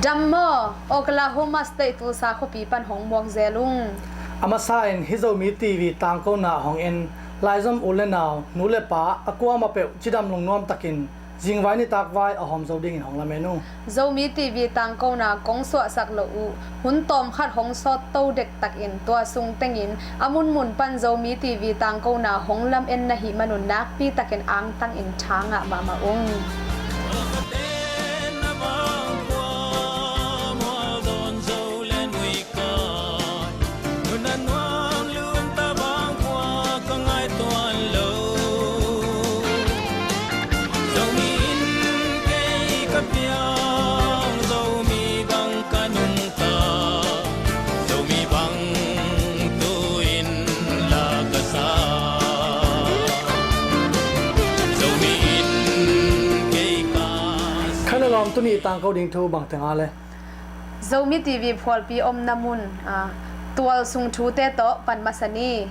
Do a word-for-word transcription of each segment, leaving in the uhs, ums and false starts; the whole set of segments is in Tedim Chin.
Dam maw, Oklahoma State Tulsa khuapi pan hong muak zel ung. A masa in hih Zomi T V tangkona hong en laizom u le nau, nu le pa, a kuamah peuh cidam lungnuam takin zingvai nitak vai a hawm zo dingin hong lamen ung. Zomi T V tangkona kong suahsak loh uh hun tawmkhat hong sawt to dektakin tua sung tengin a munmun pan Zomi T V tangkona hong lamen na hih manun nakpi takin angtangin tha ngah mahmah ung. Khaina lawm, tuni tangko ding thu bang teng a le? Zomi T V phualpi omna mun, a, tualsung thute tawh pan masa ni.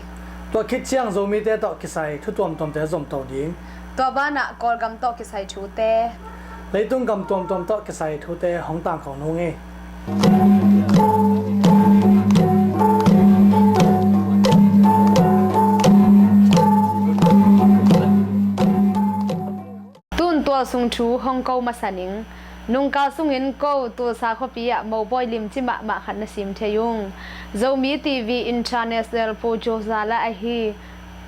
Tua khit ciang Zomite tawh kisai thu tuamtuamte zomto ding. Tua banah Kawlgam tawh kisai thute, leitung gam tuamtuam tawh kisai thute hong tangko nung hi. Tun tualsung thu hong ko masa ning. Nungkal sungin ko Tulsa khuapi ah mopawi limci mahmah khat na sim thei ung. Zomi T V International Pu Joza la ahi,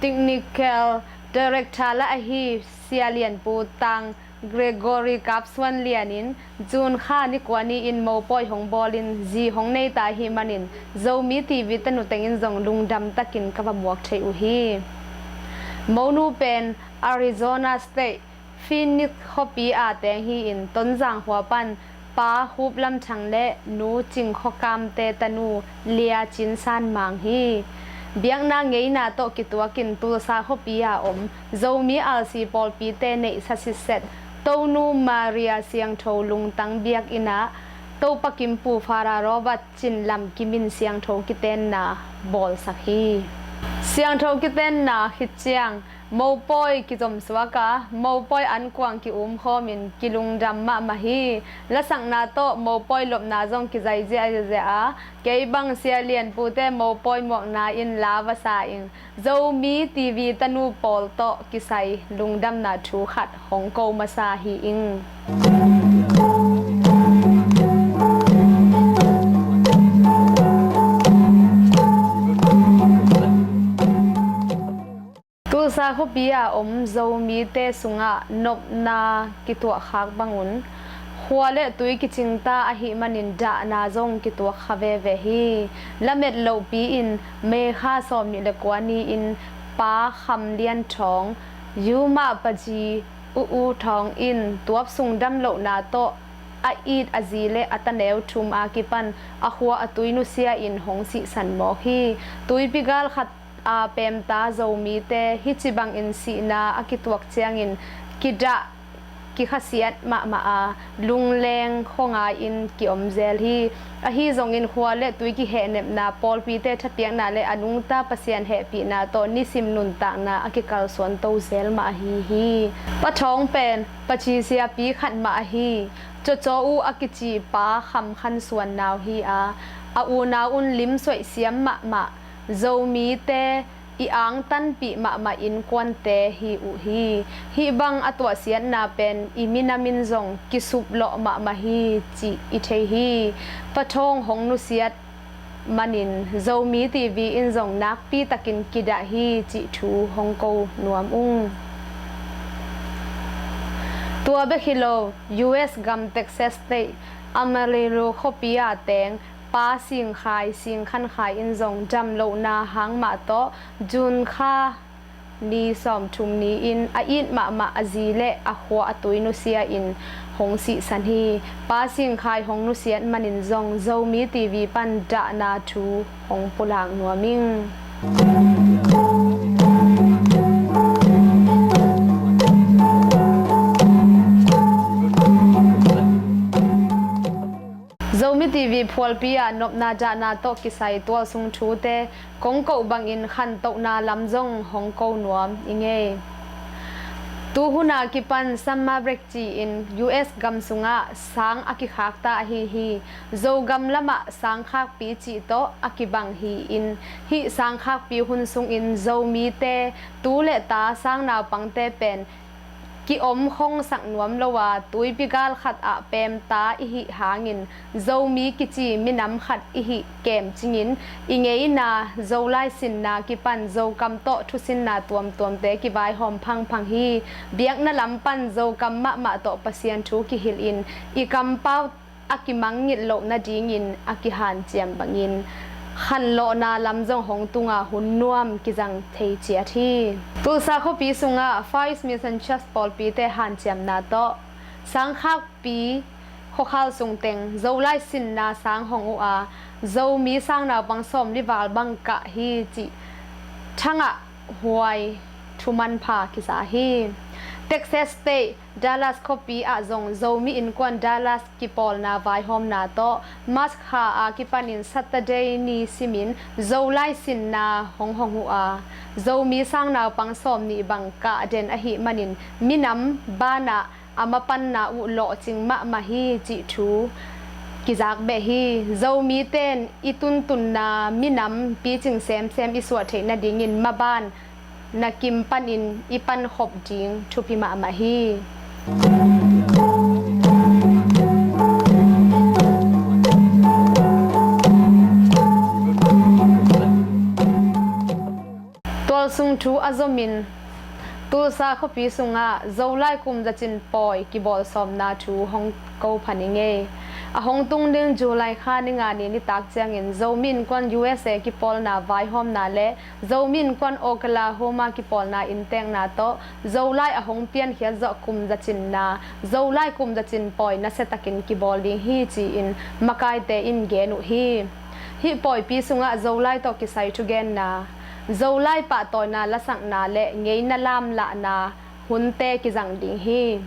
Technical Director la ahi Sia Lian Pu Tang Gregory Kapsuan Lian in June kha ni kua ni-in mopawi hong bawlin zi hong nei ta ahih manin Zomi T V tanu tengin zong lungdam takin ka va muak thei uh hi. Monu pen Arizona State Phoenix khuapi a teng hi-in Tonzang khua pan Pa Hup Lam Thang le Nu Cing Khua Kamte tanu Lia Cin San Mang hi. Biakna ngeina tawh kituakin Tulsa khuapi a om Zomi R C pawlpite neihsa sitset Tonu Maria Siangtho lungtang biakinn ah Topa Kimpu Fara Robert Cin Lam Kim in siangtho kitenna bawlsak hi. Siangtho kitenna khit ciang mopawi kizomsuak a, mopawi ankuang ki-umkhawmin kilungdam mahmah hi. Lasakna tawh mopawi lopna zong kizai ziahziah a, kei bang Sia Lian Pute mopawi muakna in la va sa ing. Zomi T V tanu pawl tawh kisai lungdamna thu khat hong ko masa hi ing. Tulsa khuapi a om Zomite sungah nopna kituahkhak bangun khua le tui kicingta ahih manin dahna zong kituak kha veve hi. Lamet lohpi-in May kha sawmnih le kua ni-in Pa Kham Lian Thawng, Yuma Paji, U U Thawng in tuap sung damlohna tawh a it a zi le a taneu thum a kipan a khua a tui nusia in hong sihsan mawk hi. Tuipi gal khat a pemta Zomite hih ci bangin sihna a kituak ciangin kidah kikhasiat mahmah a, lungleng khuangai-in kiom zel hi. Ahi zongin khua le tui kihehnepna, pawlpite thapiakna le a nungta Pasian hehpihna tawh nisim nuntakna a kikalsuan to zel mah ahi hi. Pa Thawng pen Paci siapi khat mah ahi. Cawcaw Uh a kici Pa Kham Khan Suan nau hi a, a unau un limsuaih siam mahmah, Zomite i angtanpih mahmah innkuante hi uh hi. Hih bang a tuahsiatna pen i minam in zong kisuplawh mahmah hi cih i thei hi. Pa Thawng hong nusiat manin Zomi T V in zong nakpi takin kidah hi cih thu hong ko nuam ung. Tua bek hi lo, U S gam Texas State Amarillo khuapi a teng Pa Sing Khai, Sing Khan Khai in zong damlohna hang mah tawh June kha ni sawmthum ni-in a it mahmah a zi le a khua a tui nusia in hong sihsan hi. Pa Sing Khai hong nusiat manin zong Zomi T V pan dahna thu hong pulak nuam ing. Zomi T V phualpi ah nopna dahna tawh kisai tualsung thute kong koh bangin khantohna lam zong hong ko nuam i ngei. Tuhuna kipan summer break ci-in U S gam sungah sang a kikhakta ahi hi. Zogam lamah sangkhakpi cih tawh a kibang hi-in hih sangkhakpi hun sungin Zomite tu le ta sang naupangte pen ki-om khongsak nuam lo a tuipi gal khat ah pemta i hih hangin Zomi kici minam khat i hih kemcingin i ngeina Zolai sinna kipan Zokam tawh thusinna tuamtuamte kivaihawm phangphang hi. Biakna lam pan Zokam mahmah tawh Pasian thu kihilhin i kampau a kimangngilh loh nadingin a kihanciam bangin khanlawhna lam zong hong tunga hun nuam kizang thei ciat hi. Tulsa khuapi sungah Far East Mission Church pawlpite hanciamna tawh sangkhakpi khuakhal sungteng Zolai sinna sang hong uh a Zomi sang naupang sawmli val bang kah hi cih thangah huai thumanpha kiza hi. Texas State Dallas khuapi ah zong Zomi Innkuan Dallas kipawlna vaihawmna tawh March kha a kipanin Saturday ni simin Zolai sinna hong hong uh a Zomi sang naupang sawmnih bang kah den ahih manin minam banah a mapanna uh lawhcing mahmah hi cih thu kizak beh hi. Zomite in i tuntunna minam picing semsem i suah theih nadingin maban nakim panin i pankhop ding thupi mahmah hi. Tualsung thu a zomin Tulsa khuapi sungah Zolai kum zacin pawi kibawl sawmna thu hong ko pha ning ei. A hong tung ding July kha ni nga ni nitak ciangin Zomi Innkuan U S A kipawlna vaihawmna le Zomi Innkuan Oklahoma kipawlna inntekna tawh Zolai a hong piankhiat zawh kum zacinna Zolai kum zacin pawi nasiatakin kibawl ding hi ci-in makaite in gen uh hi. Hih pawipi sungah Zolai tawh kisai thugenna Zolai pahtawina lasakna le ngeina lamlahna hunte kizang ding hi.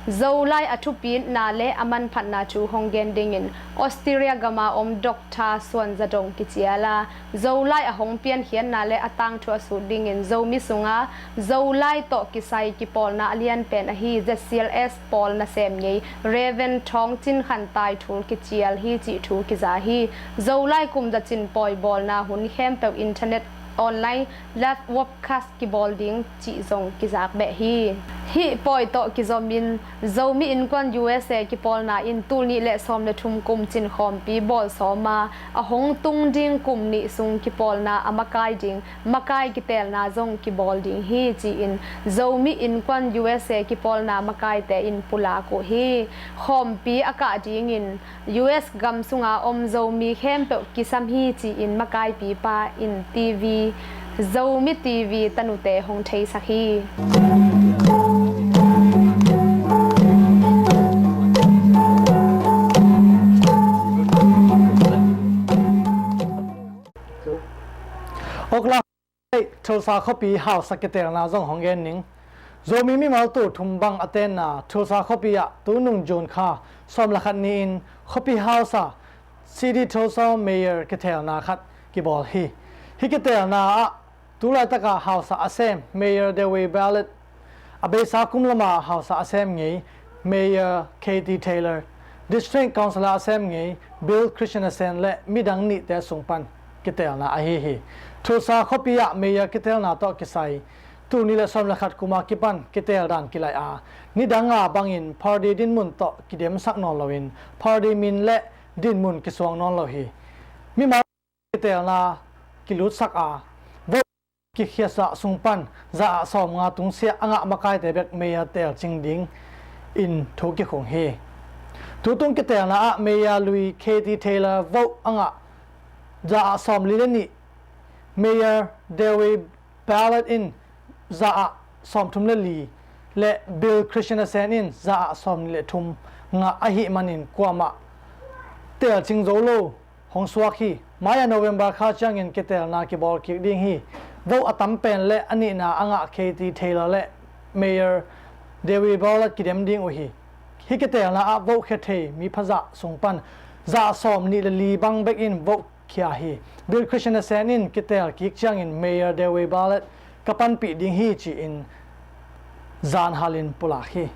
Zolai a thupitna le a manphatna thu hong gen dingin Australia gama om Doctor Suan Za Dong kicial a Zolai a hong piankhiatna le a tangthu a sut dingin Zomi sunga Zolai tawh kisai kipawlna a lianpen ahi Z C L S pawl nasem ngei Reverend Thawng Cin Khan Tai Thul kicial hi cih thu kiza hi. Zolai kum zacin pawi bawlna hun khempeuh internet online live webcast kibawl ding cih zong kizak beh hi. Hih pawi tawh kizomin Zomi Innkuan U S A kipawlna in tul nih le sawm le thum kum cinkhawmpi bawl sawm a, a hong tung ding kum nih sung kipawlna a makai ding makai kitelna zong kibawl ding hi ci-in Zomi Innkuan U S A kipawlna makaite in pulak uh hi. Khawmpi a kah dingin U S gam sunga om Zomi khempeuh kisam hi ci-in makaipipa in T V, Zomi T V tanute hong theisak hi. Oklahoma State Tulsa khuapi hausa kitelna zong hong gen ning. Zomi mimal tul thum bang a tenna Tulsa khuapi ah tunung June kha sawm le khat ni-in khuapi hausa City Tulsa Mayor kitelna khat kibawl hi. Hih kitelna ah tulaitaka hausa a sem Mayor Dewey Ballard, a beisa kum lama hausa a sem ngei Mayor Katie Taylor, District Councillor a sem ngei Bill Christiansen le midang nihte sung pan kitelna ahi hi. Tulsa khuapi ah Mayor kitelna tawh kisai tul nih le sawm le khat kuma kipan kitel dan kilaih a, nidanga bangin party dinmun tawh kidemsak nawn loin party min le dinmun kisuang nawn lo hi. Mimal kitelna kilutsak a, vote kikhiasak sung pan za ah sawmnga tungsiah a ngah makaite bek Mayor telcing dingin thu kikhung hi. Tutung kitelna ah Mayor lui Katie Taylor vote a ngah za ah sawmli le nih, Mayor Dewey Ballard in za ah sawmthum le li le Bill Christiansen in za ah sawmnih le thum ngah ahih manin kuamah telcing zo lo hong suak hi. Mai-ah November kha ciangin kitelna kibawl kik ding hi. Vote a tam pen le a nihna a ngah Katie Taylor le Mayor Dewey Ballard kidem ding uh hi. Hih kitelna ah vote khia thei mi phazah sung pan za ah sawmnih le li bang bekin vote khia hi. Bill Christiansen in kitel kik ciangin Mayor Dewey Ballard ka panpih ding hi ci-in Zan halin pulak hi.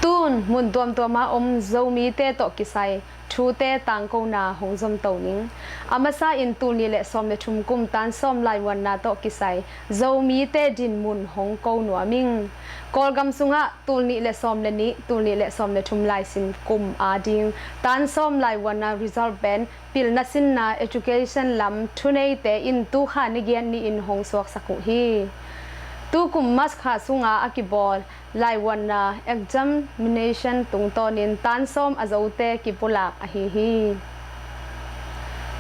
Tun mun tuamtuama om Zomite tawh kisai thute tangkona hong zomto ning. A masa in tul nih le sawm le thum kum tan sawm laivuanna tawh kisai Zomite dinmun hong ko nuam ing. Kawlgam sungah tul nih le sawm le nih, tul nih le sawm le thum laisin kum ading tan sawm laivuanna result pen pilna sinna education lam thuneite in tukha ni giat ni-in hong suaksak uh hi. Tukum March kha sunga a kibawl laivuanna examination tungtawnin tan sawm a zote kipulak ahi hi.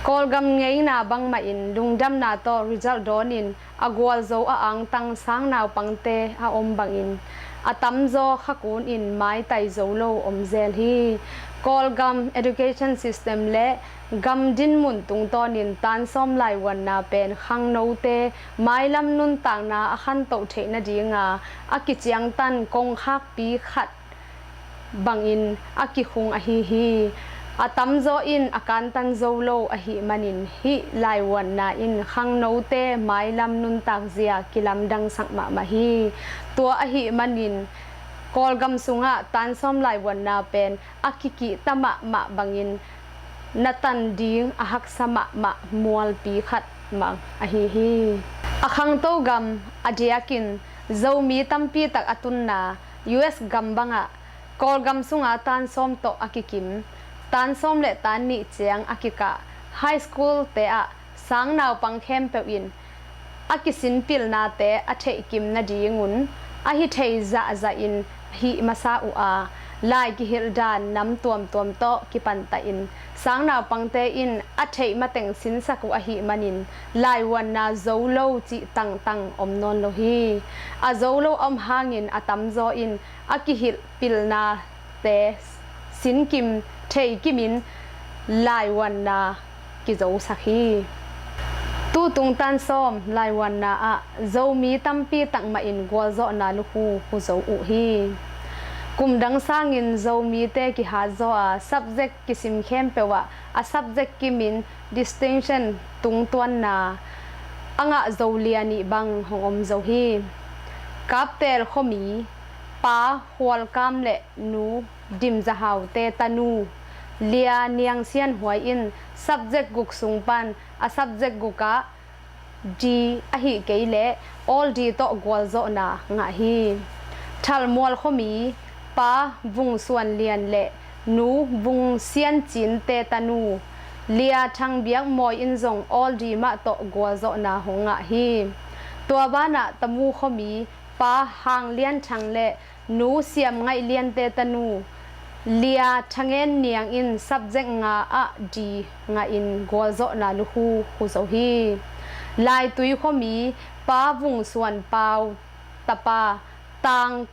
Kawlgam ngeina bangmahin lungdamna tawh result dawnin a gualzo a angtang sang naupangte a om bangin a tamzaw khakunin maitai zo lo om zel hi. Kawlgam education system le gam dinmun tungtawnin tan sawm laivuanna pen khangnote mailam nuntakna a khantoh theih nadinga a kiciangtan kongkhakpi khat bangin a kikhung ahi hi. A tamzaw in a kantan zo lo ahih manin hih laivuanna in khangnote mailam nuntak zia kilamdangsak mahmah hi. Tua ahih manin Kawlgam sungah tan sawm laivuanna pen a kikihta mahmah bangin na tan ding a haksa mahmah mualpi khat mang ahi hi. A khangto gam a diakin Zomi tampi tak a tunna U S gam bangah Kawlgam sunga tan sawm tawh a kikim, tan sawm le tan nih ciang a kikah high school te ah sang naupang khempeuh in a kisinpilnate a theihkim nadingun a hi thei zahzahin hih masa uh a, lai kihilh dan nam tuamtuam tawh kipantahin sang naupangte in a theih mateng sinsak uh ahih manin laivuanna zo lo cih tangtang om nawn lo hi. A zo lo a om hangin a tamzaw in a kihilh pilnate sinkim theikimin laivuanna kizosak hi. Tutung tan sawm laivuanna ah Zomi tampi takmahin gualzawhna lukhu huzo uh hi. Kumdang sangin Zomite kihatzaw a subject kisim khempeuh ah a subject kimin distinction tungtuanna a ngah zo lia nih bang hong om zo hi. Kaptel khuami Pa Hualkam le Nu Dimzahaute tanu Lia Niangsianhuai in subject guk sung pan a subject guk ah D ahih kei leh all D tawh gualzawhna ngah hi. Thalmual khuami Pa Vung Suan Lian le Nu Vung Sian Cinte tanu Lia Thang Biak Mawi in zong all D mah tawh gualzawhna hong ngah hi. Tua banah Tamu khuami Pa Hang Lian Thang le Nu Siam Ngaih Liante tanu Lia Thangen Niang in subject nga ah D ngahin gualzawhna lukhu huzo hi. Laitui khuami Pa Vung Suan Pau tapa Tang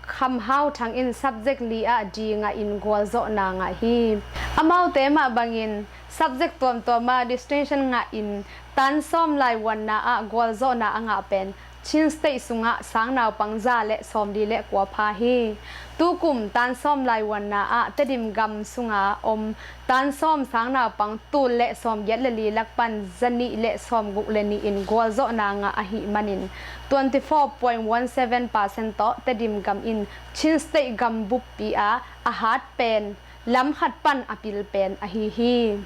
Kham Hau Thang in subject li ah D ngahin gualzawhna ngah hi. Amaute mah bangin subject tuamtuam ah distinction ngahin tan sawm laivuanna ah gualzawhna a ngah pen Chin State sungah sang naupang za le sawmli le kua pha hi. Tukum tan sawm laivuanna ah Tedim gam sunga om tan sawm sang naupang tul le sawmgiat le li lak pan zanih le sawmguk le nih in gualzawhna ngah ahih manin twenty four point one seven percent tawh Tedim gam in Chin State gam buppi ah a hat pen lam khat pan a pil pen ahi hi.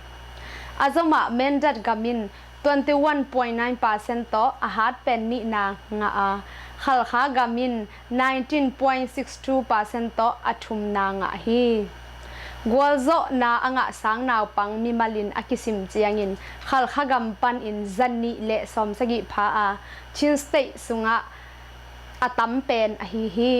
A zomah Mindat gam in twenty one point nine percent tawh a hat pen nihna ngah a, Khalkha gam in nineteen point six two percent tawh a thumna ngah hi. Gualzawhna a ngah sang naupang mimalin a kisim ciangin Khalkha gam panin zanih le sawmsagih pha a, Chin State sungah a tam pen ahi hi.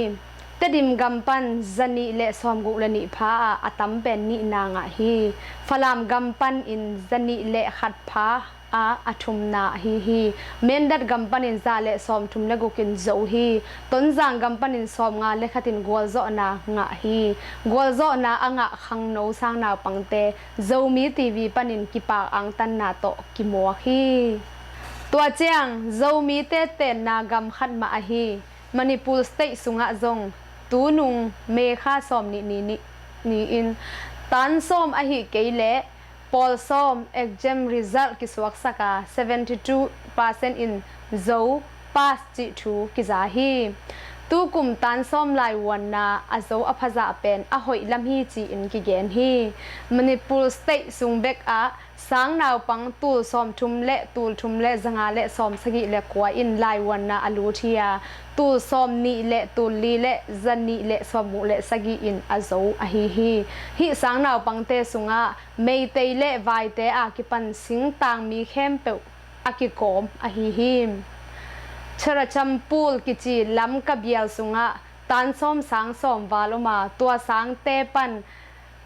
Tedim gam pan zanih le sawmguk le nih pha ah a tam pen nihna ngah hi. Falam gam panin zanih le khat pha ah a thumna ahi hi. Mindat gam panin za le sawmthum le guk in zo hi. Tonzang gam panin sawmnga le khat in gualzawhna ngah hi. Gualzawhna a ngah khangno sang naupangte Zomi T V panin kipak angtanna tawh kimuak hi. Tua ciang Zomite tenna gam khat mah ahi Manipur State sungah zong tunung May kha sawmnih ni, ni, ni-in Tan sawm ahi kei leh pawl sawm exam result kisuaksak a, seventy two percent in zo pass cih thu kiza hi. Tukum tan sawm laivuanna a zo a phazah pen a hoih lam hi ci-in kigen hi. Manipur state sung bek ah sang naupang tul sawmthum le tul thum le zanga le sawmsagih le kua in laivuanna a lut hi a, tul sawmnih le tul li le zanih le sawmguk le sagih in a zo ahi hi. Hih sang naupangte sungah Meitei le Vaite a kipan singtangmi khempeuh a kikawm ahi hi. Charachampur kici Lamka bial sungah tan sawm sang sawm val om a, tua sangte pan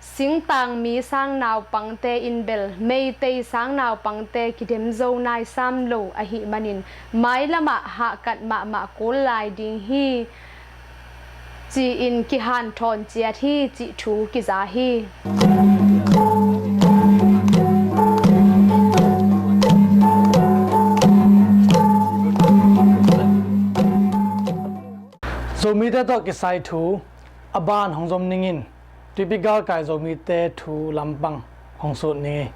singtangmi sang naupangte in bel Meitei sang naupangte kidem zo naisam lo ahih manin mailamah hahkat mahmah kul lai ding hi ci-in kihanthawn ciat hi cih thu kiza hi. Zomite tawh kisai thu a ban hong zom ning in, tuipi galkai Zomite thu lampang hong sut ning ei.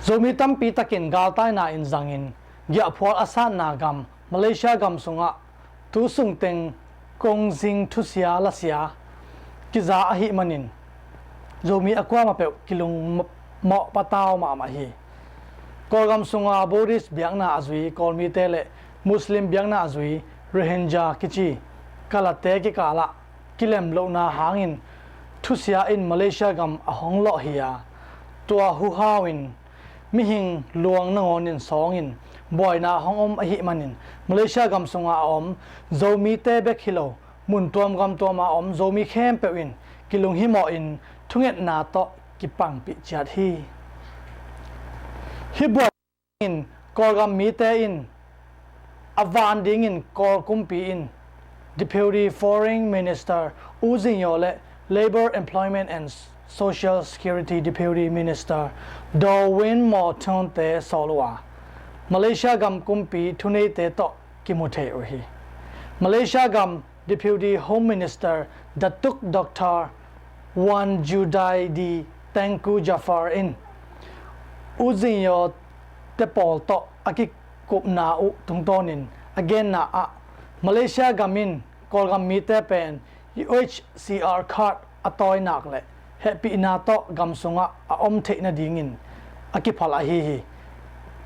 Zomi tampi takin galtaina in zangin giahphual a satna gam Malaysia gam sungah tu sungteng kongzing thusia lasia kiza ahih manin Zomi a kuamah peuh kilung mawh patau mahmah hi. Kawlgam sunga Buddhist biakna a zui Kawlmite le Muslim biakna a zui Rohingya kici kalate kikalah kilem lohna hangin thusia in Malaysia gam a hong lawh hi a, tua huhau in mihing luang nangawnin sawngin buaina hong om ahih manin Malaysia gam sunga a om Zomite bek hi lo mun tuam gam tuama om Zomi khempeuh in kilunghimawh in thungetna tawh kipangpih ciat hi. Hih buai in Kawlgam mite in a van dingin Kawl kumpi in Deputy Foreign Minister U Zin Yaw le Labour, Employment and Social Security Deputy Minister Daw Win Maw Thun te sawl uh a, Malaysia gam kumpi thuneite tawh kimu thei uh hi. Malaysia gam Deputy Home Minister Datuk Doctor Wan Judaidi Tengku Jaffar in U Zin Yaw te pawl tawh a kikupna uh tungtawnin a genna ah Malaysia gam in Kawlgam mite pen U H C R card a tawinak le hehpihna tawh gam sungah a om theih nadingin a kiphal ahi hi.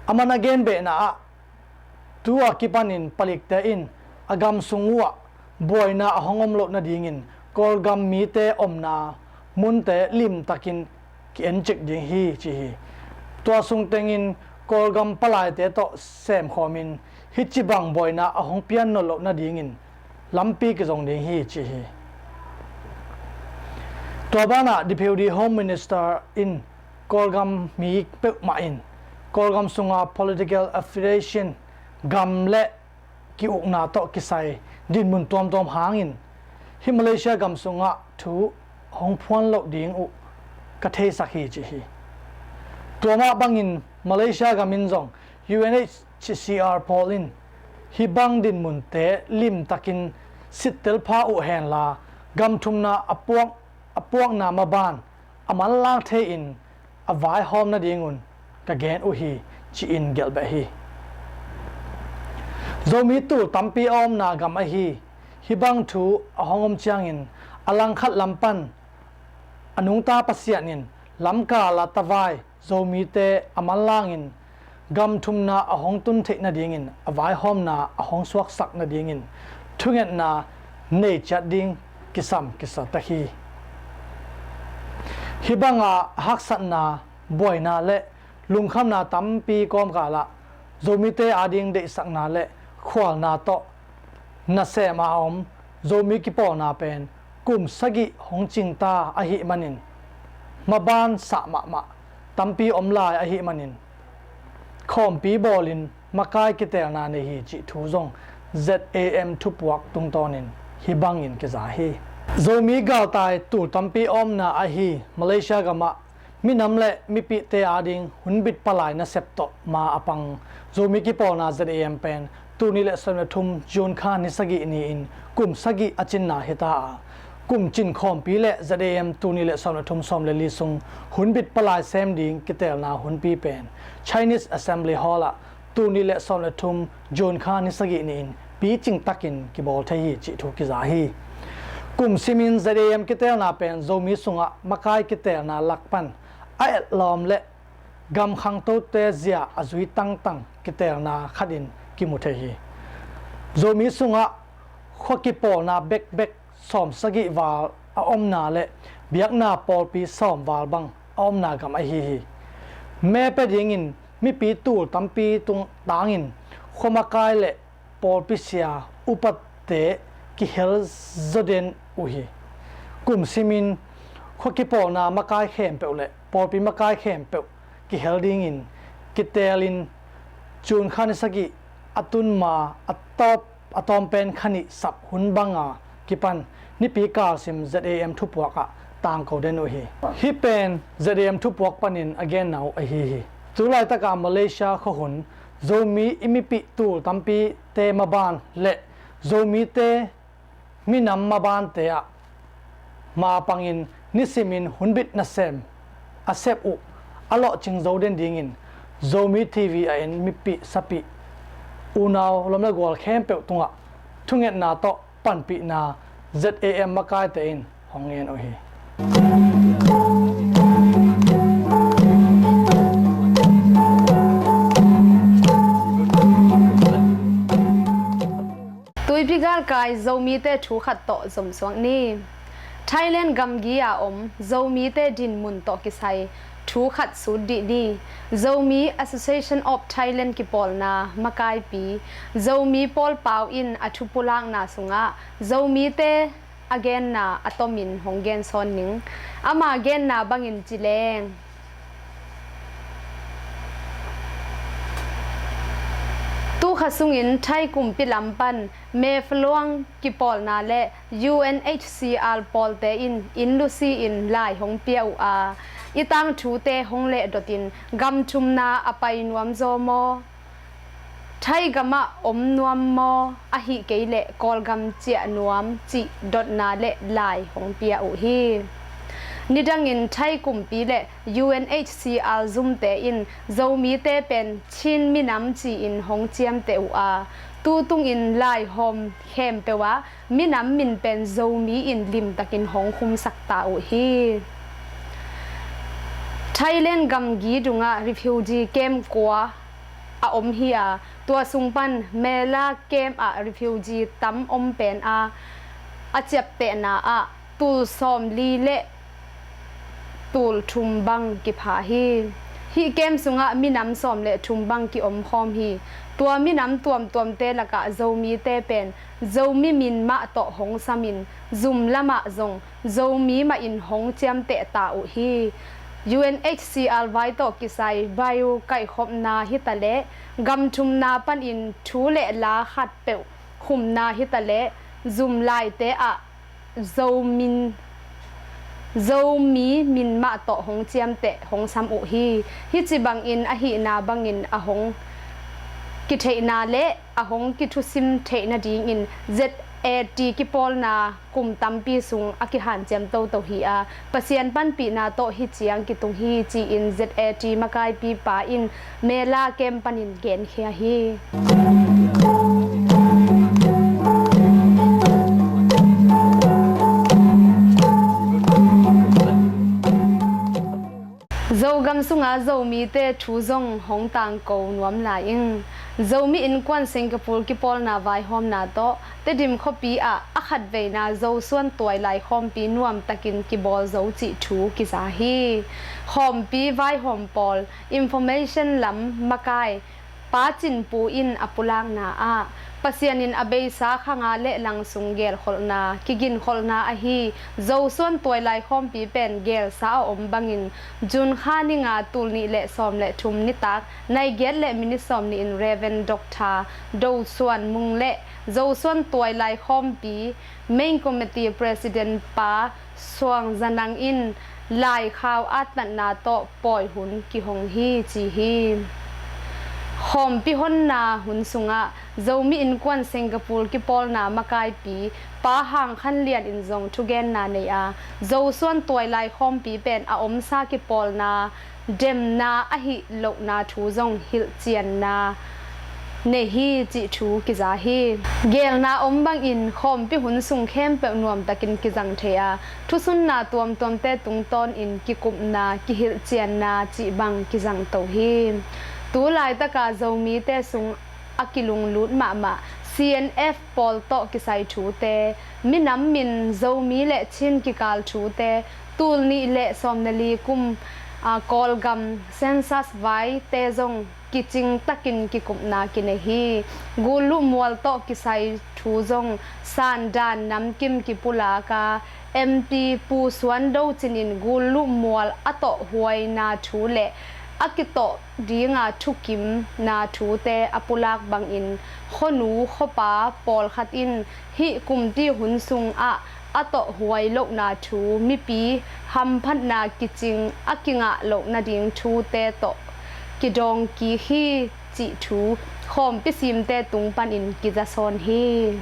A man a genbehna ah tu a kipanin palikte in a gam sung uhah buaina a hong om loh nadingin Kawlgam mite omna munte limtakin ki-encik ding hi ci hi. Tua sungtengin Kawlgam palaite tawh semkhawmin hih cibang buaina a hong pian nawn loh nadingin lampi kizong ding hi ci hi. Tua banah Deputy Home Minister in Kawlgam mi peuhmah in Kawlgam sunga political affiliation, gam le ki-ukna tawh kisai dinmun tuamtuam hangin hih Malaysia gam sungah thu hong phuan loh ding uh ka theisak hi ci hi. Tua mah bangin Malaysia gam in zong U N H C R pawl in hih bang dinmunte limtakin sittel pha uh henla gam thumna a puak, a puakna maban a manlang thei-in a vaihawm nadingun ka gen uh hi ci-in gelh beh hi. Zomi tul tampi a omna gam ahi hih bang thu a hong om ciangin a langkhat lam pan a nungta Pasian in lamkal a tavai Zomite a manlangin gam thumna a hong tun theih nadingin a vaihawmna a hong suaksak nadingin thungetna nei ciat ding kisam kisa tek hi. Hih banga haksatna, buaina le lungkhamna tampi kawmkalah Zomite ading deihsakna le khualna tawh nasem a om Zomi kipawlna pen kum sagih hong cingta ahih manin maban sah mahmah tampi om lai ahih manin khawmpi bawlin makai kiteelna nei hi cih thu zong Z A M thupuak tungtawnin hih bangin kiza hi. Zomi galtai tul tampi a omna ahi Malaysia gamah minam le mipihte ading hunbit palai nasep tawh ma a pang Zomi kipawlna Z A M pen tul nih le sawm le thum June kha ni sagih ni-in kum sagih a cinna hita a, Kum cin khawmpi le Z A M tul nih le sawm le thum sawm le li sung hunbit palai sem ding kiteelna hunpi pen Chinese Assembly Hall ah tul nih le sawm le thum June kha ni sagih ni-in picing takin kibawl thei hi cih thu kiza hi. Kum simin Z A M kiteelna pen Zomi sungah makai kiteelna lak pan a etlawm le gam khangtote zia a zui tangtang kiteelna khatin kimu thei hi. Zomi sungah khua kipawlna bekbek sawm sagih val a omna le biakna pawlpi sawm val bang a omna gam ahi hi. Me pia dingin mipi tul tampi tung tangin khua makai le pawlpi sia upate kihel zaw den uh hi. Kum simin khua kipawlna makai khempeuh le pawlpi makai khempeuh kihel dingin kiteelin June kha ni sagih a tun ma a tawp a tawm pen kha nih sap hun banga kipan nipi kalsim Z A M thupuak ah tangko den uh hi. Hih pen Z A M thupuak panin a genna uh ahi hi. Tulaitakah Malaysia khua hun Zomi i mipih tul tampite maban le Zomite minam mabante ah mapangin nisimin hunbit nasem a sep uh a lawhcing zo den dingin Zomi T V a en mipih sapih unau lawm le gual khempeuh tungah thungetna tawh panpihna Z A M makaite in hong ngen uh hi. Tuipi galkai Zomite thu khat tawh zomsuak ni. Thailand gamgi a om Zomite dinmun tawh kisai thu khat sut dih ni. Zomi Association of Thailand kipawlna makaipi Zomi Paul Pau in a thupulakna sungah Zomite a genna a tomin hong gensawn ning. Ama genna bangin ci leng, tukha sungin Thai kumpi lam pan Mephalwang kipawlna le U N H C R pawlte in inn lusi in lai hong pia uh a, i tangthute hong lehdotin gam thumna a pai nuam zaw maw, Thai gamah om nuam maw, ahih kei leh Kawlgam ciah nuam cih dotna le lai hong pia uh hi. Nidangin Thai kumpi le U N H C R zumte in Zomite pen Chin minam ci-in hong ciamteh uh a, tu tungin laihawm khempeuh ah minam min pen Zomi in limtakin hong khumsak ta uh hi. Thailand gamgi dungah refugee camp kua a om hi a, tua sung pan Mela camp ah refugee tam om pen a, a ciaptehna ah tul sawmli le tul thum bang kipha hi. Hih camp sungah minam sawm le thum bang kiomkhawm hi. Tua minam tuamtuamte lakah Zomite pen Zomi min mah tawh hong samin zum lamah zong Zomi mahin hong ciamteh ta uh hi. U N H C R vai tawh kisai bio kaihkhopna hitaleh gam thumna panin thu le la khatpeuh khumna hitaleh zum laite ah Zomi, Zomi min mah tawh hong ciamteh hong sam uh hi. Hih ci bangin ahihna bangin a hong kitheihna le a hong kithusim theih nadingin Z A T kipawlna kum tampi sung a kihanciam toto hi a, Pasian panpihna tawh hih ciang kitung hi ci-in Z A T makaipipa in Mela camp panin genkhia hi. Zogam sunga Zomite thu zong hong tangko nuam lai ing. Zomi Innkuan Singapore kipawlna vaihawmna tawh Tedim khuapi ah a khatveina Zosuan tuailai khawmpi nuamtakin kibawl zo cih thu kiza hi. Khawmpi vaihawm pawl information lam makai Pa Cin Pu in a pulakna ah Pasian in a beisa khanga le langsung gelkholhna, kiginkholhna ahi Zosuan tuailai khawmpi pen gelsa a om bangin June kha ni nga tul nih le sawm le thum nitak nai giat le minit sawm nih in Reverend Doctor Do Suan Mung le Zosuan tuailai khawmpi Main Committee President Pa Suang Za Nang in laikhau atnatna tawh pawi hun kihong hi ci hi. Khawmpi honna hun sungah Zomi Innkuan Singapore kipawlna makaipi Pa Hang Khan Lian in zong thugenna nei a, Zosuan tuailai khawmpi pen a omsa kipawlna demna ahih lohna thu zong hilhcianna nei hi cih thu kiza hi. Geelna om bangin khawmpi hun sung khempeuh nuamtakin kizang thei a, thusunna tuamtuamte tungtawnin kikupna, kihilhcianna cih bang kizangto hi. Tu laitaka Zomite sung a kilunglut mahmah C N F pawl tawh kisai thute, minam min Zomi le Chin kikal thute, tul nih le sawmnali kum, a, Kawlgam census vaite zong kicing takin kikupna kinei hi. Gulluh mual tawh kisai thu zong sandan namkim kipulak a, M P Pu Suan Do Cin in Gulluh mual a tawh huaina thu le a kitawh dinga thukimna thute a pulak bangin khuanu khuapa pawlkhat in hih kumpi hun sungah a tawh huai lohna thu, mipi hamphatna kicing a kingah loh nading thute tawh kidawng kik hi cih thu khawmpi simte tung panin kizasawn hi.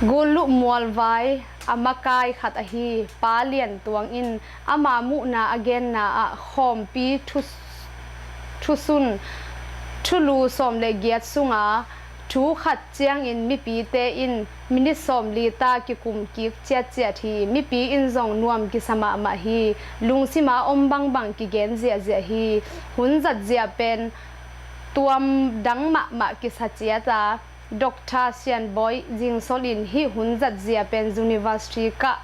Gulluh mualvai a makai khat ahi Pa Lian Tuang in ama muhna a genna ah khawmpi thu, thusun thulu sawm le giat sunga thu khat ciangin mipite in minit sawmli ta kikum kik ciatciat hi. Mipi in zong nuam kisa mahmah hi. Lungsima om bangbang kigen ziahziah hi. Hun zatzia pen tuam dang mahmah kisa ciat a, Doctor Sian Bawi Zingsol in hih hun zatzia pen university kah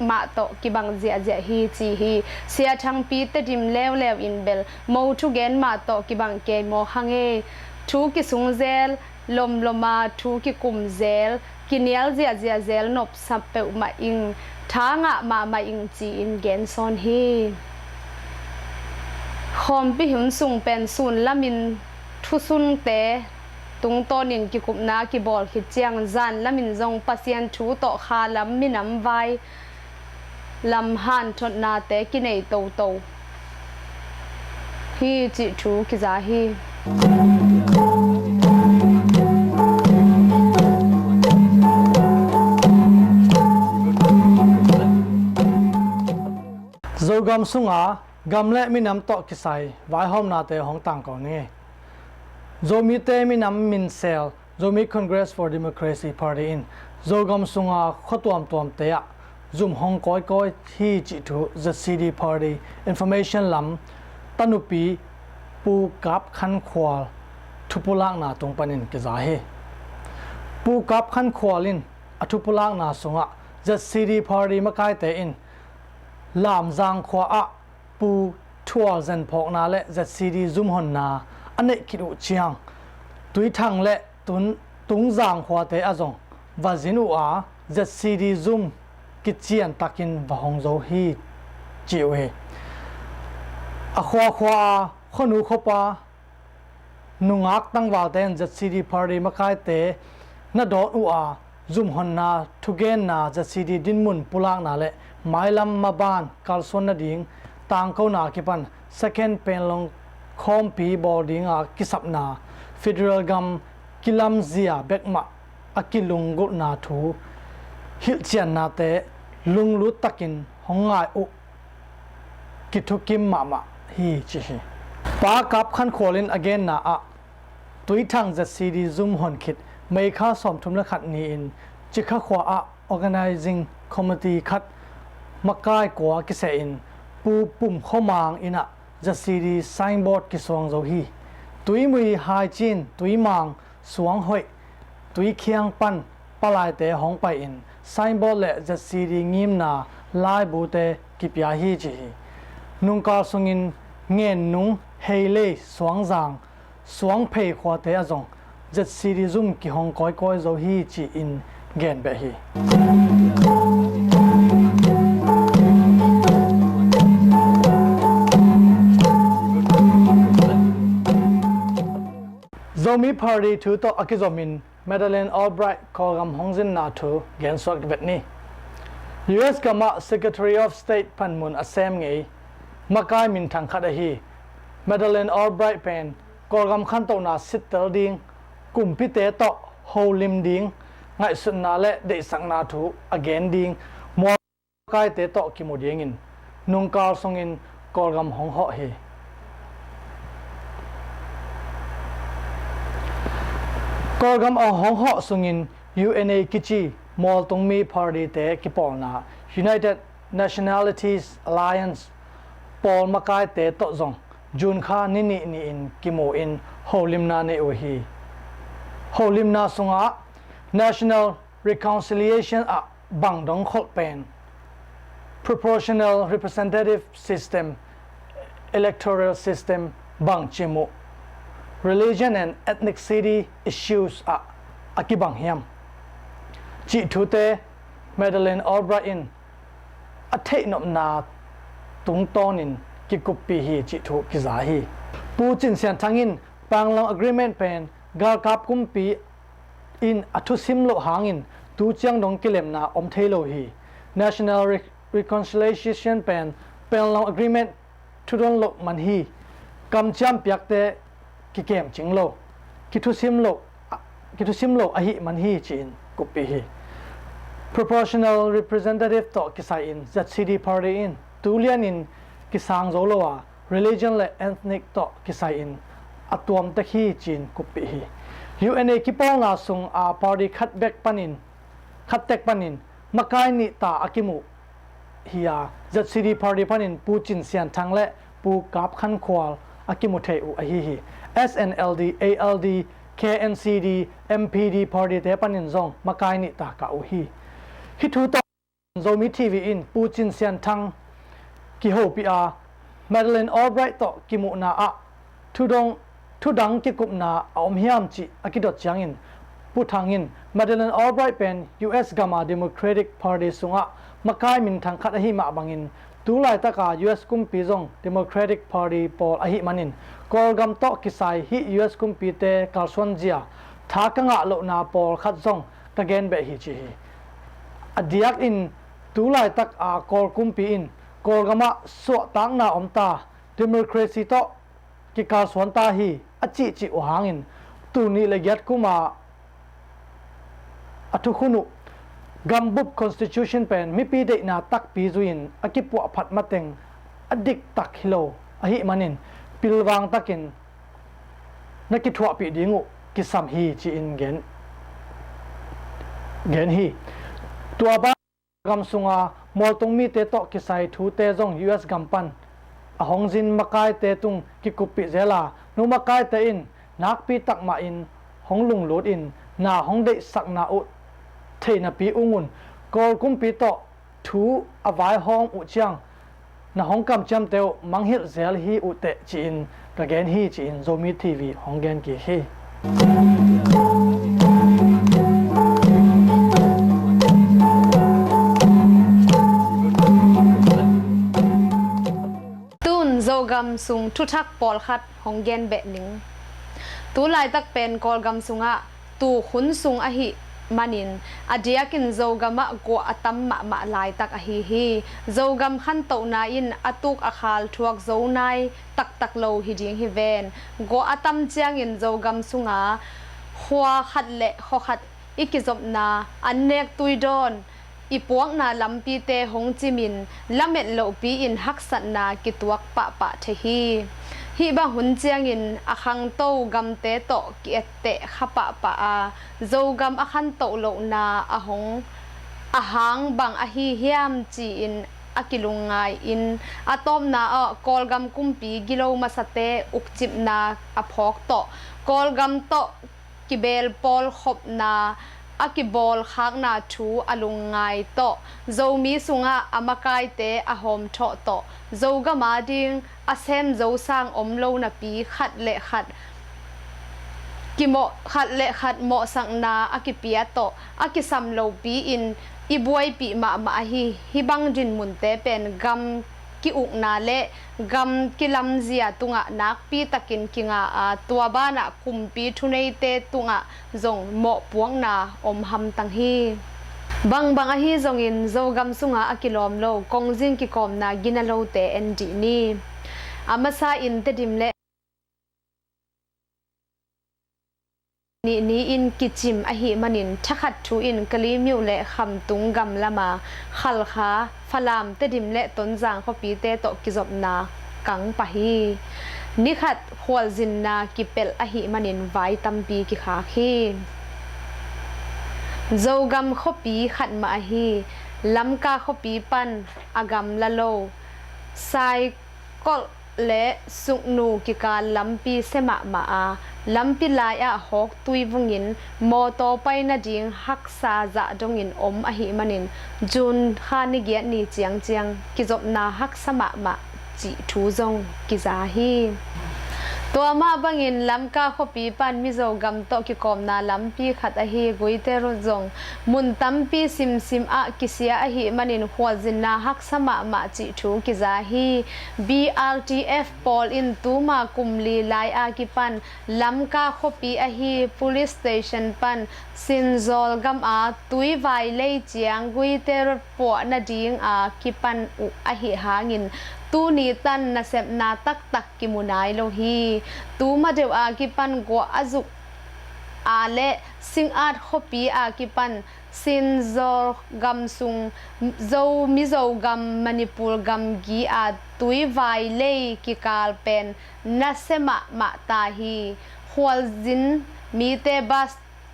mah tawh kibang ziahziah hi ci hi. Sia Thangpi Tedim leuleu in bel mo thugen mah tawh kibang kei maw kha ngei. Thu kisung zel, lomloma thu kikum zel, kinial ziahziah zel nopsa peuhmah ing, tha ngah mahmah ing ci-in gensawn hi. Khawmpi hun sung pen sun lamin thusunte tungtawnin kikupna kibawl khit ciang zan lamin zong Pasian thu tawh kha lam minam vai lam hanthotnate kinei toto hi cih thu kiza hi. Zogam sunga gam le minam tawh kisai vaihawmnate hong tangko ni. Zomite minam minsel Zomi Congress for Democracy Party in Zogam sunga khua tuamtuamte ah zum hong kawikawi hi cih thu Z C D Party Information lam tanupi Pu Kap Khan Khual thupulakna tung panin kiza hi. Pu Kap Khan Khual in a thupulakna sungah Z C D Party makaite in Lamzang khua ah Pu Thual zenphawkna le Z C D zum honna a neih khit uh ciang Tuithang le Tun, Tungzang khuate ah zong va zin uh a, Z C D zum kician takin va hong zo hi ci uh hi. A khuakhua a khuanu khuapa nungak tangvalte in Z C D Party makaite na dawn uh a, zumhonna, thugenna, Z C D dinmun pulakna le mailam maban kalsuan nading tangkona kipan Second Panglong khawmpi bawl dinga kisapna, federal gam kilamzia bekmah a kilunggulhna thu hilhciannate lunglut takin hong ngai uh kithukim mahmah hi ci hi. Pa Kap Khan Khual in a genna ah Tuithang Z C D zum hon khit May kha sawmthum le khat ni-in Cikha khua ah organizing committee khat makai kua kiseh in Pu Pum Khua Mang inn ah Z C D signboard kisuang zo hi. Tuimui, Haicin, Tuimang, Suanghoih, Tuikhiang pan palaite hong pai-in signboard le Z C D ngimna laibute kipia hi ci hi. Nungkal sungin Ngennung, Heilei, Suangzang, Suangphei khuate ah zong Z C D zum kihong kawikawi zo hi ci-in gen beh hi. Zomi Party thu tawh a kizomin Madeleine Albright Kawlgam hong zinna thu gensuak vet ni. U S gamah Secretary of State panmun a sem ngei makai minthang khat ahi Madeleine Albright pen Kawlgam khantohna sittel ding kumpite tawh holim ding ngaihsutna le deihsakna thu a gen ding mual makaite tawh kimu dingin nungkal sungin Kawlgam hong hawh hi. Kawlgam a hong hawh sungin U N A kici mualtungmi partyte kipawlna United Nationalities Alliance pawl makaite tawh zong June kha ni nih ni-in kimu in holimna nei uh hi. Holimna sungah National Reconciliation ah bang dong kholh pen proportional representative system, electoral system bang cim uh, religion and ethnicity issues ah a kibang hiam cih thute Madeleine Albright in a theihnopna tungtawnin kikuppih hi cih thu kiza hi. Pu Cin Sian Thang in Panglong Agreement pen galkap kumpi in a thusim loh hangin tu ciang dong kilemna om thei lo hi. National Re-, Reconciliation pen Panglong Agreement thudon loh man hi. Kamciam piakte kikemcing lo, kithusim lo, kithusim lo ahih man hi ci-in kuppih hi. Proportional representative tawh kisai-in Z C D party in tu lianin kisang zo lo a, religion le ethnic tawh kisai-in a tuamtek hi ci-in kuppih hi. U N A kipawlna sung a party khat bek panin, khat tek panin makai nih ta a kimuh hi a, Z C D party panin Pu Cin Sian Thang le Pu Kap Khan Khual a kimu thei uh ahi hi. S N L D, A L D, K N C D, M P D party te panin zong makai nih ta kah uh hi. Hih thu tawh Zomi T V in Pu Cin Sian Thang kihopih a, Madeleine Albright tawh kimuhna ah thudong, thudang kikupna a om hiam cih a kidot ciangin Pu Thang in Madeleine Albright pen U S gam a Democratic Party sungah makai minthang khat ahi mah bangin tu laitaka U S kumpi zong Democratic Party pawl ahih manin Kawlgam tawh kisai hih U S kumpite kalsuanzia tha ka ngah lohna pawlkhat zong ka gen beh hi ci hi. A diakin tu laitak a Kawl kumpi in Kawlgam ah suahtakna om ta, democracy tawh kikalsuan ta hi a cihcih uh hangin tul nih le giat kum a a thukhun uh gambup constitution pen mipi deihna takpi zui-in a kipuahphat mateng a diktak hi lo ahih manin pilvang takin na kithuahpih ding uh kisam hi ci-in gen, gen hi. Tua ban gam sunga mualtung mite tawh kisai thute zong U S gam pan a hong zin makaite tung kikuppih zel a, nu makaite in nakpi tak mahin hong lunglut in na hong deihsakna uh thei napi ung un. Kawl kumpi tawh thu a vaihawm uh ciang na hong kamciamte uh manghilh zel hi uh teh ci-in ka gen hi ci-in Zomi T V hong gen kik hi. Tun Zogam sung thuthak pawlkhat hong gen beh ning. Tu laitak pen Kawlgam sungah tuk hun sung ahih manin a diakin Zogam ah guah a tam mahmah laitak ahi hi. Zogam khantohna in a tuk a khal thuak zo nai taktak lo hi ding hi ven. Guah a tam ciangin Zogam sunga khua khat le khua khat i kizopna, an nek tui dawn, i puakna lampite hong cimin lamet lohpi-in haksatna kituak pahpah thei hi. Hih bang hun ciangin a khangto gamte tawh ki-etteh kha pahpah a, Zogam a khantoh lohna a hong a hang bang ahi hiam ci-in a kilungngai-in a tawpna ah Kawlgam kumpi gilo masate ukcipna a phawk tawh Kawlgam tawh kibeel pawlkhopna a kibawlkhakna thu a lungngai tawh Zomi sungah a makaite a hawmthawh tawh Zogam ading a sem zo sang om lo napi khat le khat kimawh, khat le khat mawhsakna a kipia tawh a kisam lopi-in i buaipih mahmah ahi. Hih bang dinmunte pen gam ki-ukna le gam kilamzia tungah nakpi takin kinga a, tua banah kumpi thuneite tungah zong mawhpuakna om hamtang hi. Bangbang ahi zongin Zogam sunga a kilawm lo kongzing kikawmna gina lote en dih ni. A masa in Tedim le ni-in kicim ahih manin thakhat thu in Kalaymyo le Khamtung gamlama Khalkha, Falam, Tedim le Tonzang khuapite tawh kizopna kang pah hi. Nikhat khualzinna kipelh ahih manin vai tampi kikhak hi. Zogam khuapi khat mah ahi Lamka khuapi pan a gamla lo Saikolh le Sugnu kikal lampi sia mahmah a, lampi lai-ah hawktui vungin mawtaw pai nading haksa zah dongin om ahih manin June kha ni giat ni ciangciang kizopna haksa mahmah cih thu zong kiza hi. Tua mah bangin Lamka khuapi pan Mizo gam tawh kikawmna lampi khat ahi Guite Road zong mun tampi simsim ah kisia ahih manin khualzinna haksa mahmah cih thu kiza hi. B R T F pawl in tuma kum li lai-a kipan Lamka khuapi ahi police station pan Sinzawl gam a Tuivai lei ciang Guite Road puah nading a kipan uh ahih hangin tuni tan nasepna taktak kimu nai lo hi. Tuma deuh a kipan guah a zuk a le Singat khuapi a kipan Sinzawl gam sung Zo, Mizo gam, Manipur gam gi a Tuivai lei kikal pen nasia mahmah ta hi. Khualzin mite bus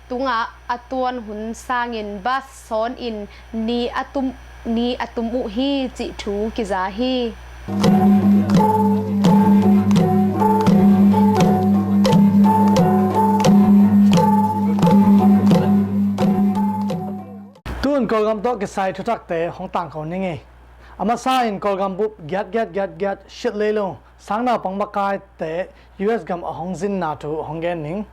tungah a tuan hun sangin bus sawnin ni a tum, ni a tum uh hi cih thu kiza hi. Tun Kawlgam tawh kisai thuthakte hong tangko ning ei. A masa in Kawlgam bup giat giat giat giat siat lei lo sang naupang makaite U S gam a hong zinna thu hong gen ning.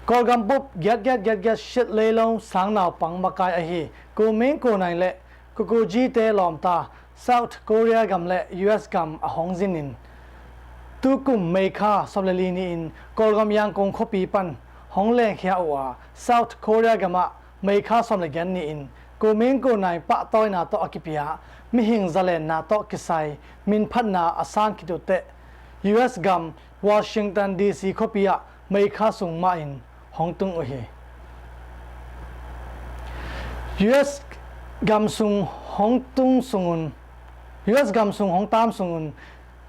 Kawlgam bup giat giat giat giat siat lei lo sang naupang makai ahi Ko Meng Ko Naing le Ko Ko Ji te lawmta South Korea gam le U S gam a hong zinin tukum May kha sawm le li ni-in Kawlgam Yangon khuapi pan hong lengkhia uh a, South Korea gamah May kha sawm le giat ni-in Ko Meng Ko Naing pahtawina tawh a kipia mihing zalenna tawh kisai minphatna a san khit uh teh U S gam Washington D C khuapi ah May kha sung mahin hong tung uh hi. U S gam sung hong tung sungun, U S gam sung hong taam sungun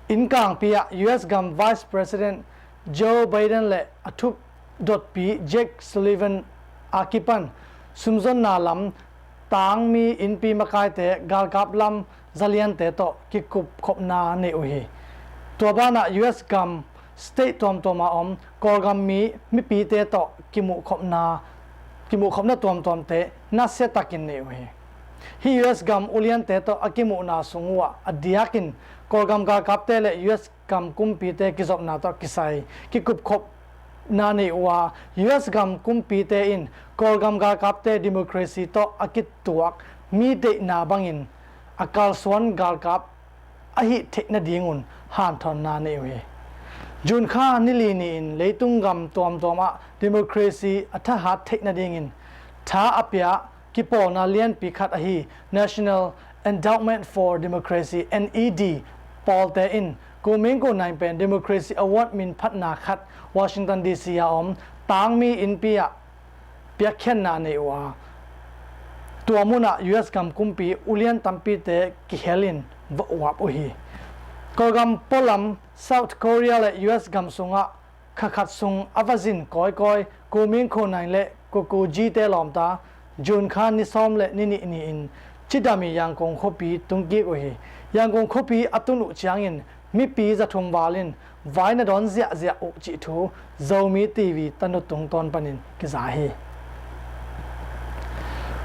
innkangpi ah U S gam Vice President Joe Biden le a thup dotpi Jake Sullivan a kipan sumzonna lam tangmi innpi makaite galkap lam zaliante tawh kikupkhopna nei uh hi. Tua banah U S gam state tuamtuam a om Kawlgam mi mipite tawh kimuhkhopna, kimuhkhopna tuamtuamte nasia takin nei uh hi. Hih U S gam uliante tawh a kimuhna sung uhah a diakin Kawlgam galkapte le U S gam kumpite kizopna tawh kisai kikupkhopna nei uh a, U S gam kumpite in Kawlgam galkapte democracy tawh a kituak mi deihna bangin a kalsuan galkap a hih theih nadingun hanthawnna nei uh hi. June kha ni li ni-in leitung gam tuamtuam ah democracy a thahat theih nadingin tha a pia kipawlna lianpi khat ahi National Endowment for Democracy, N E D, pawlte in Ko Meng Ko Naing pen Democracy Award minphatna khat Washington D C a om tangmi innpi ah piakkhiatna nei uh a, tua munah U S gam kumpi ulian tampite kihelin va uap uh hi. Kawlgam pualam South Korea le U S gam sungah kha khat sung a va zin kawikawi Ko Meng Ko Naing le Ko Ko Ji te lawmta June kha ni sawm le ni nih ni-in cidam i Yangon khuapi tungkik uh hi. Yangon khuapi a tun uh ciangin mipi zathum val in vai na dawn ziahziah uh cih thu Zomi T V tanu tungtawn panin kiza hi.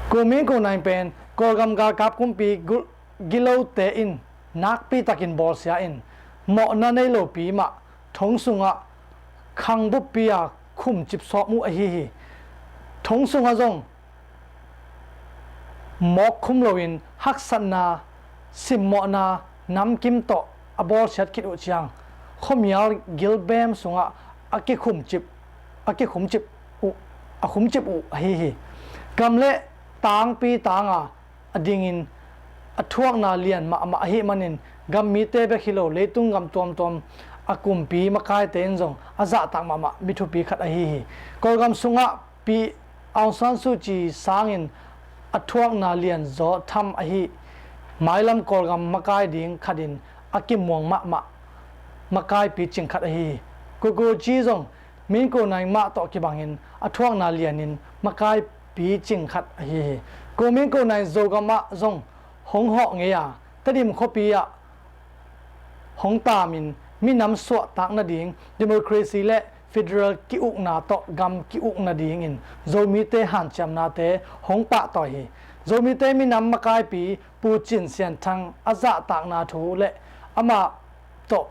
Ko Meng Ko Naing pen Kawlgam galkap kumpi gul gilote in nakpi takin bawlsia in mawhna nei lopi mah thong sungah khang buppi a khumcip sawm uh ahi hi. Thong sungah zong mawk khum loin haksatna, simmawhna namkim tawh a bawlsiat khit uh ciang khuamial gilbem sungah a kikhumcip, a kikhumcip uh, a khumcip uh ahi hi. Gam le tangpi tanga a dingin a thuakna lian mahmah ahih manin gam mite bek hi lo leitung gam tuamtuam a kumpi makaite in zong a zahtak mahmah mi thupi khat ahi hi. Kawlgam sungah Pi Aung San Suu Kyi sangin a thuakna lianzaw tham ahi mailam Kawlgam makai ding khatin a kimuang mahmah makaipi cing khat ahi hi. Kuku G zong Min Ko Naing mah tawh kibangin a thuakna lianin makaipi cing khat ahi hi. Ko Min Ko Naing Zogam ah zong hong hawh ngei a, Tedim khuapi ah hong taamin minam suahtak nading, democracy le federal ki-ukna tawh gam ki-uk nadingin Zomite hanciamnate hong pahtawi hi. Zomite minam makaipi Pu Cin Sian Thang a zahtakna thu le amah tawh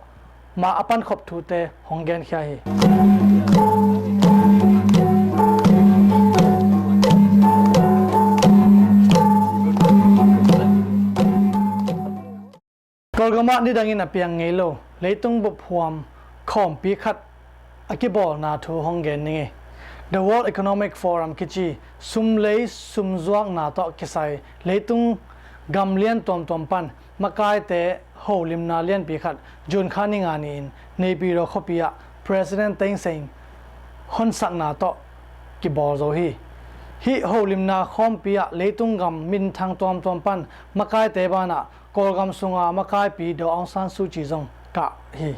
ma a pankhop thute hong genkhia hi. Kawlgam ah nidangin a piang ngei lo leitung buphuam khawmpi khat a kibawlna thu hong gen ning ei. The World Economic Forum kici sumlei sumzuakna tawh kisai leitung gam lian tuamtuam pan makaite holimna lianpi khat June kha ni nga ni-in Naypyidaw khuapi ah President Thein Sein honsakna tawh kibawl zo hi. Hih holimna khawmpi ah leitung gam minthang tuamtuam pan makaite banah Kawlgam sunga makaipi Daw Aung San Suu Kyi zong kah hi.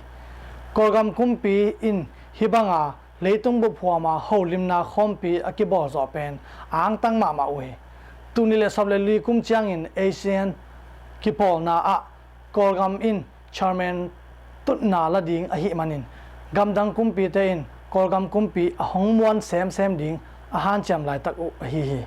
Kawlgam kumpi in hih banga leitung buphuama holimna khawmpi a kibawl zawh pen a angtang mahmah uh hi. Tul nih le sawm le li kum ciangin ASEAN kipawlna ah Kawlgam in chairman tutna la ding ahih manin gamdang kumpite in Kawlgam kumpi a hong muan semsem ding a hanciam laitak uh ahi hi.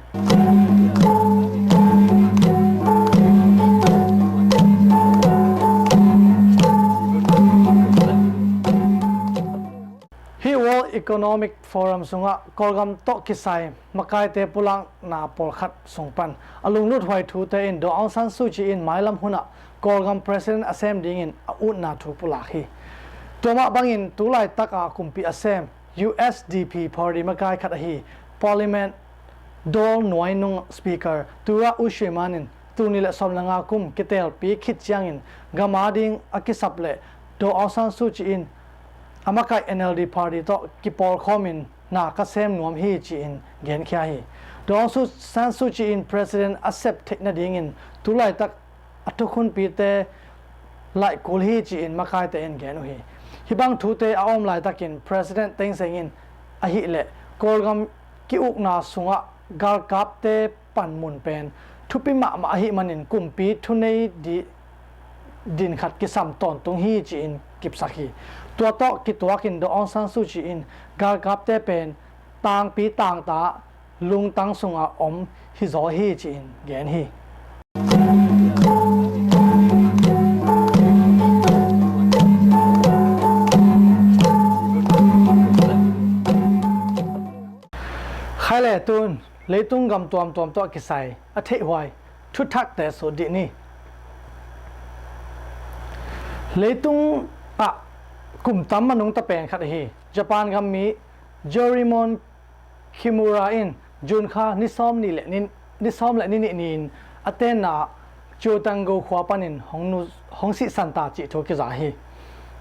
Hih World Economic Forum sungah Kawlgam tawh kisai makaite pulakna pawlkhat sung pan a lungluthuai thute in Daw Aung San Suu Kyi in mailam hunah Kawlgam President a sem dingin a utna thu pulak hi. Tua mah bangin tu laitaka kumpi a sem U S D P party makai khat ahi Parliament Dawl Nuai Nung Speaker Tura U Shyman in tul nih le sawm le nga kum kitelpi khit ciangin gam ading a kisap le Daw Aung San Suu Kyi in a makaih N L D party tawh kipawlkhawmin na ka sem nuam hi ci-in genkhia hi. Daw Aung San Suu Kyi in President a sep theih nadingin tu laitak a thukhunpite laih kul hi ci-in makaite in gen uh hi. Hih bang thute a om laitakin President Thein Sein in ahih leh Kawlgam ki-ukna sungah galkapte panmun pen thupi mahmah ahih manin kumpi thunei di din khat kisam tawntung hi ci-in kipsak hi. Tua tawh kituakin Daw Aung San Suu Kyi in galkapte pen tangpi tangta lungtang sungah om hizaw hi ci-in gen hi. Khai le tun leitung gam tuamtuam tawh kisai a theihhuai thuthakte sut dih ni. Leitung ah kum tam a nungta pen khat ahi Japan gammi Jorimon Kimura in June kha ni sawm nih le ni, ni sawm le ni nih ni-in a tenna Chittagong khua panin hong, hong sihsan ta cih thu kiza hi.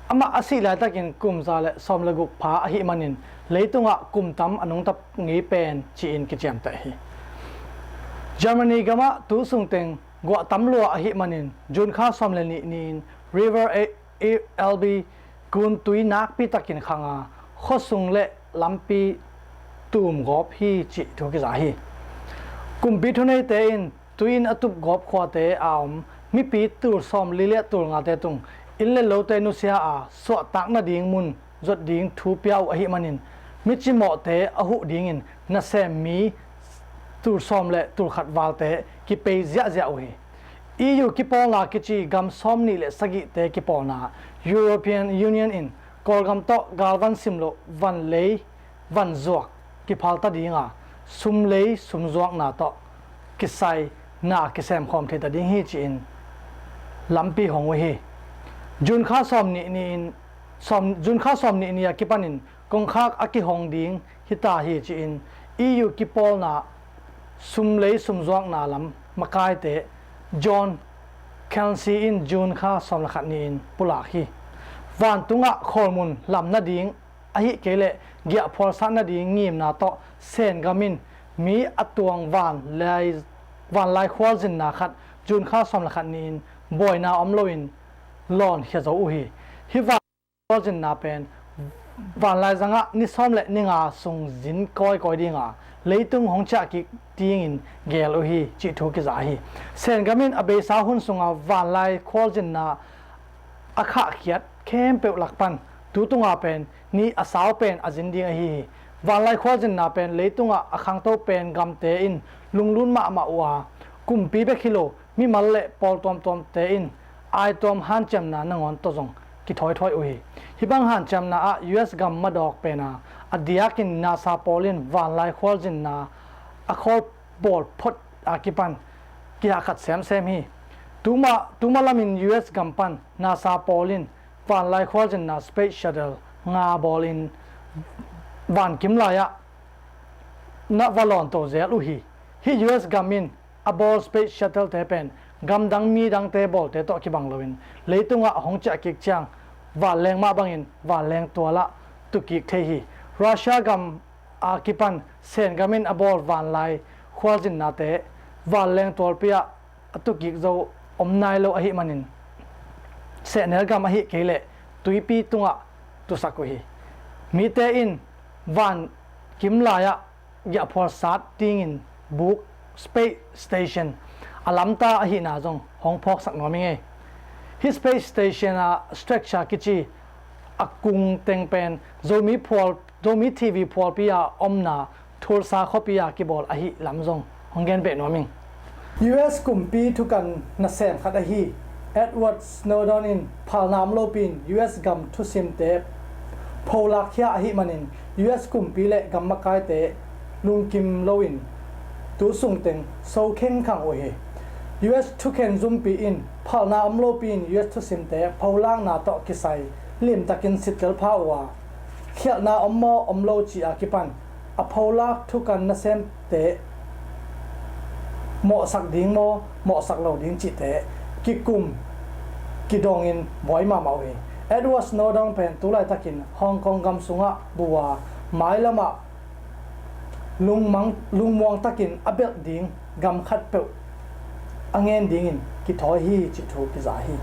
Amah a sih laitakin kum za le sawm le guk pha ahih manin leitungah kum tam a nungta ngei pen ci-in kiciamteh hi. Germany gamah tu sungteng guah tam lua ahih manin June kha sawm le nih ni-in River Elbe gun tui nakpi takin khang a, khuasung le lampi tum gawp hi cih thu kiza hi. Kumpi thuneite in tui in a tup gawp khuate a om mipi tul sawm li le tul ngate tung inn le lote nusia a, suahtak nading mun zuat ding thu pia uh ahih manin mi cimawhte a huh dingin nasem mi tul sawm le tul khat valte kipei ziahziah uh hi. E U kipawlna kici gam sawm nih le sagihte kipawlna European Union in Kawlgam tawh galvan simloh vanlei vanzuak kiphalta dinga sumlei sumzuakna tawh kisai na kisemkhawm theita ding hi ci-in lampi hong uh hi. June kha sawm nih ni-in sawm, June kha sawm nih ni a kipanin kongkhak a kihong ding hita hi ci-in E U kipawlna sumlei sumzuakna lam makaite John Clancy in June kha sawm le khat ni-in pulak hi. Vantungah khawlmun lam nading ahih kei leh giahphual sat nading ngimna tawh Sen gam in mi a tuang vanlai, vanlai khualzinna khat June kha sawm le khat ni-in buaina om loin lawnkhia zo uh hi. Hih van khualzinna pen vanlai zangah ni sawm le ni nga sung zin kawikawi dinga leitung hong ciah kik dingin geel uh hi cih thu kiza hi. Sen gam in a beisa hun sunga vanlai khualzinna a khahkhiat khempeuh lak pan tu tunga pen ni a sau pen a zin ding ahi hi. Vanlai khualzinna pen leitungah a khangto pen gamte in lunglut mahmah uh a, kumpi bek hi lo mimal le pawl tuamtuamte in aituam hanciamna nangawn tawh zong kithawithawi uh hi. Hih bang hanciamna ah U S gam madawk pena a diakin NASA pawl in vanlai khualzinna a khawl bawl phot a kipan kihahkhat semsem hi. Tuma, tuma lamin U S gam pan NASA pawl in vanlai khualzinna space shuttle nga bawlin vankim lai-ah na va lawnto zel uh hi. Hih U S gam in a bawl space shuttle-te pen gamdang midangte bawlte tawh kibang loin leitungah hong ciah kik ciang vanleng mah bangin vanleng tualah tukik thei hi. Russia gam a kipan Sen gam in a bawl vanlai khualzinnate vanleng tualpi ah a tukik zo om nai lo ahih manin sehnel gam ahih kei leh tuipi tungah tusak uh hi. Mite in vankim lai-ah giahphual sat dingin buk space station a lamta ahihna zong hong phawksak nuam ing ei. Hih space station a structure kici a kung teng pen Zomi phual, Zomi T V phualpi a omna Tulsa khuapi a kibawl ahih lam zong hong gen beh nuam ing. U S kumpi thukan nasem khat ahi Edward Snowden in phalna om lopi-in U S gam thusimte pholakkhia ahih manin U S kumpi le gam makaite lungkim loin tu sungteng so khengkhang uh hi. U S thukhen zumpi in phalna om lopi-in U S thusimte pholakna tawh kisai limtakin sittel pha uh a, khialhna om maw om lo ci a kipan a pholak thukan nasemte mawhsak ding maw mawhsak lo ding cihte kikum kidongin buai mahmah uh hi. Edward Snowden pen tu laitakin Hong Kong gam sungah bu a, mailamah lungmang, lungmuang takin a belh ding gam khatpeuh a ngen dingin kithawi hi cih thu kiza hi.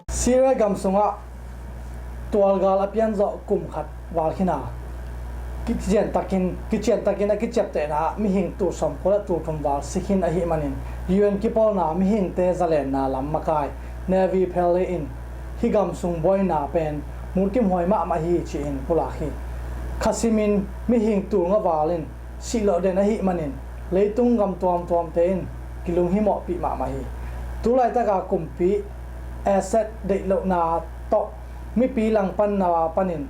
Syria gam sungah tualgal a pianzawh kum khat val khin a, kiciantakin, kiciantakin a kiciaptehna ah mihing tul sawmkua le tul thum val si khin ahih manin U N kipawlna mihingte zalenna lam makai Navi Pillay in hih gam sung buaina pen mulkimhuai mahmah hi ci-in pulak hi. Khasimin mihing tul nga val in sihlawh den ahih manin leitung gam tuamtuamte in kilunghimawhpih mahmah hi. Tu laitaka kumpi Assad deihlohna tawh mipi langpanna panin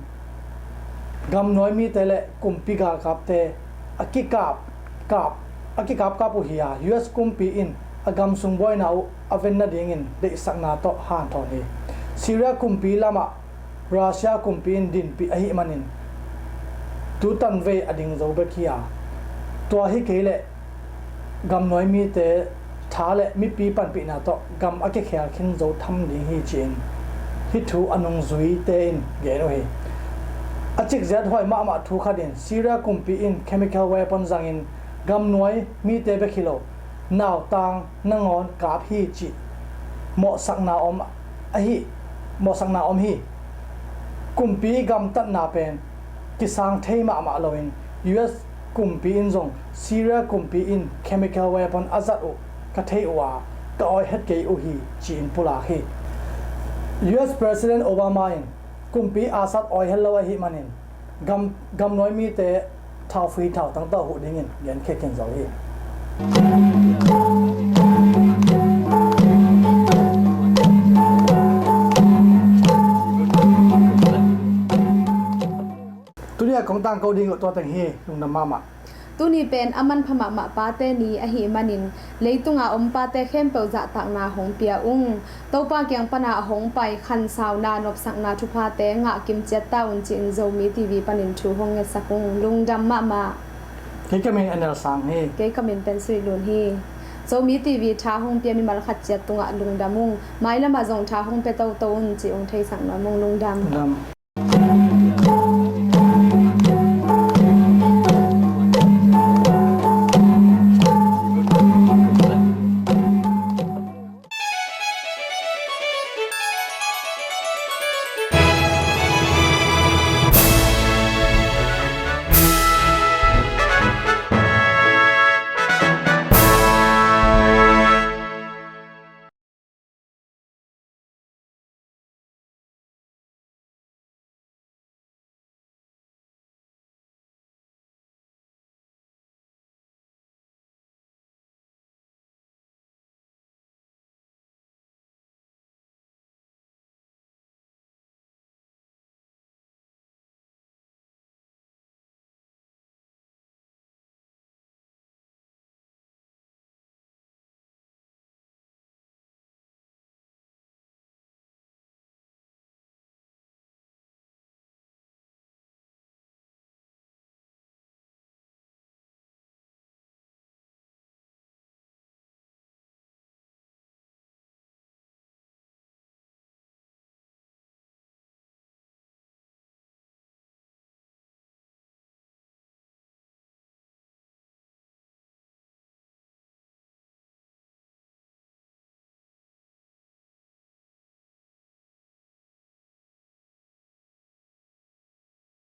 gamnuai mite le kumpi galkapte a kikap kap a kikapkap uh hi a, U S kumpi in a gam sung buaina uh a ven nadingin deihsakna tawh hanthawn hi. Syria kumpi lamah Russia kumpi in dinpih ahih manin tu tanvei a ding zo bek hi a, tua hi kei leh gamnuai mite tha le mipi panpihna tawh gam a kikhel khin zo tham ding hi ci-in hih thu a nungzuite in gen uh hi. A cikziat huai mahmah thu khat in Syria kumpi in chemical weapon zangin gamnuai mite bek hi lo nautang nangawn kap hi cih mawhsakna om ahi, mawhsakna om hi. Kumpi gamtatna pen kisang thei mahmah loin U S kumpi in zong Syria kumpi in chemical weapon a zat uh ka thei uh a, ka awi het kei uh hi ci-in pulak hi. U S President Obama in kumpi Assad awi het lo ahih manin gam, gamnuai mite thaufui thautang tawh huh dingin genkhia khin zo hi. Tuni a kong tangko ding uh tua teng hi. Lungdam mahmah. Tuni pen a manpha mahmah pate ni ahih manin leitunga om pate khempeuh zahtakna hong pia ung. Topa kiang pana a hong pai khansauna nopsakna thuphate ngah kimciat ta un ci-in Zomi T V panin thu hong ngetsak ung. Lungdam mahmah. Kei ka min Anel Sang hi. Kei ka min pen Sui Lun hi. Zomi T V tha hong pia mimal khat ciat tungah lungdam ung. Mailamah zong tha hong pia toto un ci hong theisak nuam ung. Lungdam. Lungdam.